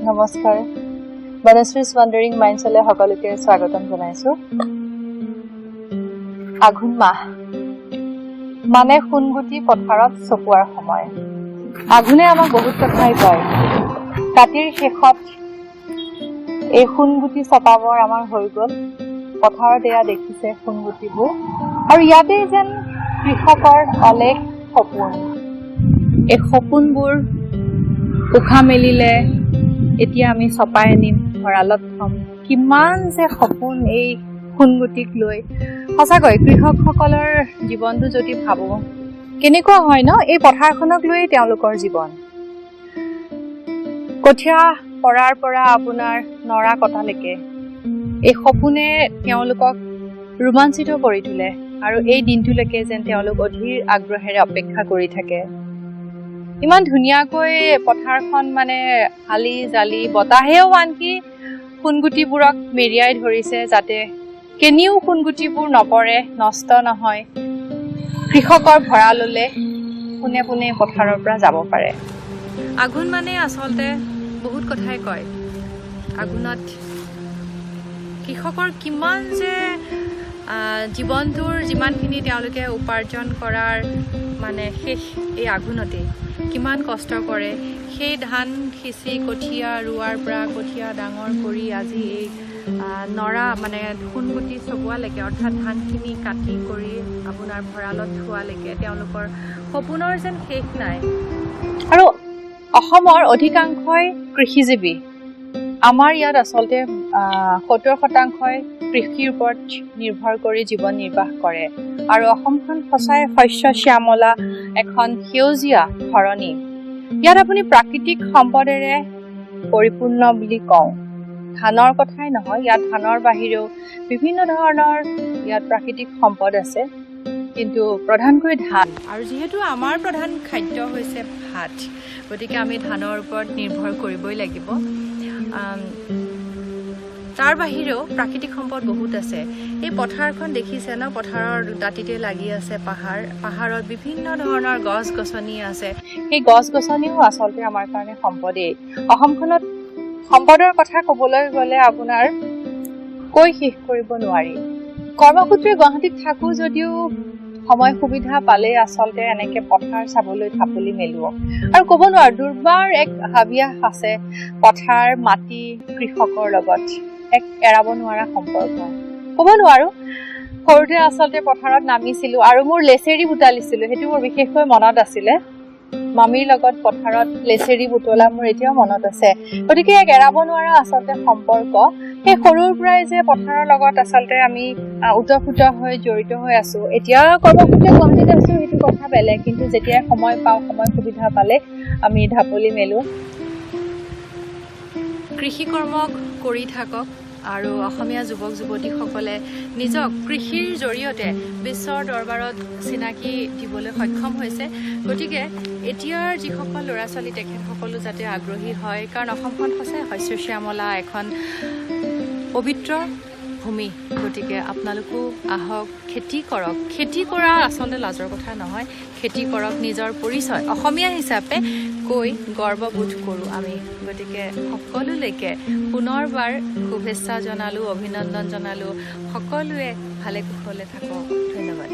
নমস্কাৰ, বনশ্ৰীজ ৱাণ্ডাৰিং মাইণ্ডছলৈ সকলোকে স্বাগতম জনাইছো। আঘোণ মাহ মানে সোণগুটি পথাৰত চপোৱাৰ সময়। আঘোণে আমাক বহুত কথাই কয়। কাতিৰ শেষত এই সোণগুটি চপাবৰ আমাৰ হৈ গ'ল। পথাৰত এয়া দেখিছে সোণগুটিবোৰ আৰু ইয়াতেই যেন কৃষকৰ অলেখ সপোন। এই সপোনবোৰ পোখা মেলিলে এতিয়া আমি চপাই আনিম, ভঁৰালত থম। কিমান যে সপোন এই সোণগুটিক লৈ! সঁচাকৈ কৃষকসকলৰ জীৱনটো যদি ভাবো, কেনেকুৱা হয় ন? এই পথাৰখনক লৈয়ে তেওঁলোকৰ জীৱন। কঠীয়া পৰাৰ পৰা আপোনাৰ নৰা কটালৈকে এই সপোনে তেওঁলোকক ৰোমাঞ্চিত কৰি তোলে আৰু এই দিনটোলৈকে যেন তেওঁলোক অধীৰ আগ্ৰহেৰে অপেক্ষা কৰি থাকে। ইমান ধুনীয়াকৈ পথাৰখন মানে হালি জালি, বতাহেও আনকি সোণগুটিবোৰক মেৰিয়াই ধৰিছে, যাতে কেনিও সোণগুটিবোৰ নপৰে, নষ্ট নহয়, কৃষকৰ ভঁৰাললৈ পোনে পোনে পথাৰৰ পৰা যাব পাৰে। আঘোণ মানে আচলতে বহুত কথাই কয়। আঘোণত কৃষকৰ কিমান যে জীৱনটোৰ যিমানখিনি তেওঁলোকে উপাৰ্জন কৰাৰ মানে শেষ এই আঘোণতেই। কিমান কষ্ট কৰে, সেই ধান সিঁচি কঠীয়া ৰোৱাৰ পৰা কঠীয়া ডাঙৰ কৰি আজি এই নৰা মানে সোণগুটি চপোৱালৈকে, অৰ্থাৎ ধানখিনি কাটি কৰি আপোনাৰ ভঁৰালত থোৱালৈকে তেওঁলোকৰ সপোনৰ যেন শেষ নাই। আৰু অসমৰ অধিকাংশই কৃষিজীৱী। আমাৰ ইয়াত আচলতে 70%ই কৃষিৰ ওপৰত নিৰ্ভৰ কৰি জীৱন নিৰ্বাহ কৰে আৰু অসমখন সঁচাই শস্য শ্যামলা এখন সেউজীয়া ধৰণী। ইয়াত আপুনি প্ৰাকৃতিক সম্পদেৰে পৰিপূৰ্ণ বুলি কওঁ। ধানৰ কথাই নহয়, ইয়াত ধানৰ বাহিৰেও বিভিন্ন ধৰণৰ ইয়াত প্ৰাকৃতিক সম্পদ আছে, কিন্তু প্ৰধানকৈ ধান। আৰু যিহেতু আমাৰ প্ৰধান খাদ্য হৈছে ভাত, গতিকে আমি ধানৰ ওপৰত নিৰ্ভৰ কৰিবই লাগিব। তাৰ বাহিৰেও প্ৰাকৃতিক সম্পদ বহুত আছে। এই পথাৰখন দেখিছে ন? পথাৰৰ দাঁতিতে লাগি আছে পাহাৰ। পাহাৰত বিভিন্ন ধৰণৰ গছ গছনি আছে। সেই গছ গছনিও আচলতে আমাৰ কাৰণে সম্পদেই। অসমখনত সম্পদৰ কথা ক'বলৈ গ'লে আপোনাৰ কৈ শেষ কৰিব নোৱাৰি। কৰ্মসূত্ৰে গুৱাহাটীত থাকোঁ যদিও সময় সুবিধা পালেই আচলতে এনেকে পথাৰ চাবলৈ ঢাপলি মেলো। আৰু ক'ব নোৱাৰো, দুৰ্বাৰ এক হাবিয়াস আছে। পথাৰ, মাটি, কৃষকৰ লগত এক এৰাব নোৱাৰা সম্পৰ্ক। ক'ব নোৱাৰো, সৰুতে আচলতে পথাৰত নামিছিলো আৰু মোৰ লেচেৰি বুটলিছিলো, সেইটো মোৰ বিশেষকৈ মনত আছিলে। মামীৰ লগত পথাৰত লেচেৰি বুটলা মোৰ এতিয়াও মনত আছে। গতিকে এক এৰাব নোৱাৰা আচলতে সম্পৰ্ক। সেই সৰুৰ পৰাই যে পথাৰৰ লগত আচলতে আমি ওতঃপ্ৰোত হৈ জড়িত হৈ আছো। এতিয়া কৰ্মসূত্ৰে গুৱাহাটীত আছো, সেইটো কথা বেলেগ, কিন্তু যেতিয়াই সময় পাওঁ, সময় সুবিধা পালে আমি ঢাপলি মেলো। কৃষি কৰ্ম কৰি থাকক আৰু অসমীয়া যুৱক যুৱতীসকলে নিজক কৃষিৰ জৰিয়তে বিশ্বৰ দৰবাৰত চিনাকি দিবলৈ সক্ষম হৈছে। গতিকে এতিয়াৰ যিসকল ল'ৰা ছোৱালী, তেখেতসকলো যাতে আগ্ৰহী হয়, কাৰণ অসমখন সঁচাই শস্য শ্যামলা এখন পবিত্ৰ ভূমি। গতিকে আপোনালোকো আহক, খেতি কৰক। খেতি কৰা আচলতে লাজৰ কথা নহয়। খেতি কৰক, নিজৰ পৰিচয় অসমীয়া হিচাপে কৈ গৰ্ববোধ কৰোঁ আমি। গতিকে সকলোলৈকে পুনৰবাৰ শুভেচ্ছা জনালোঁ, অভিনন্দন জনালোঁ। সকলোৱে ভালে কুশলে থাকক। ধন্যবাদ।